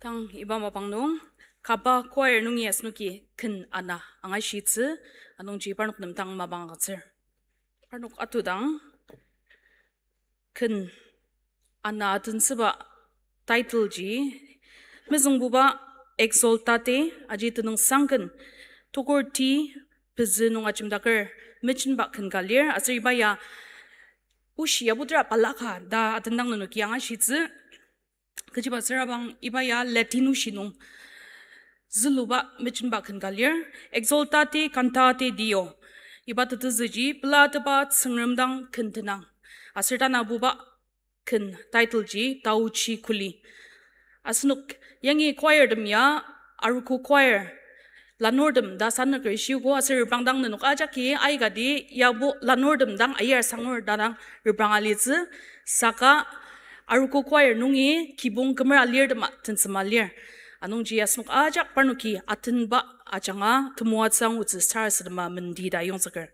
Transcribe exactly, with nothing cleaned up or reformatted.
Tang iba mapang nung, kaba choir nungi asenoki ken ana angashitsü, anungji parnok nem tang mapang agütsür. Parnok atudang, ken ana atentsüba title ji, mezüngbuba Exsultate, aji tenüngsang ken, tokur ti pezü nung ajemdaker, mejenba ken ka lir, aser iba ya oshi yabutra balaka ta atendang nenoki angashitsü. Kechiba sürabang iba ya Latin oshi nung züluba mejenba ken ka lir, Exsultate cantate Deo. Iba tetezüji pelateba Tsüngrem dang ken tenang. Aser tanabuba ken title ji Taochi Kuli. Asenok yangi choir tem ya, arogo choir, lanurtem ta sanüker shiogo aser reprang dang nenok ajaki aikati yabo lanurtem dang ayar sangur ta dang reprang alitsü, saka arogo choir nungi kibong kümera lirtema tensema lir. Anungji asenok ajak parnoki atenba ajanga temoatsü angutsü sarasadema mendi ta yongzüker.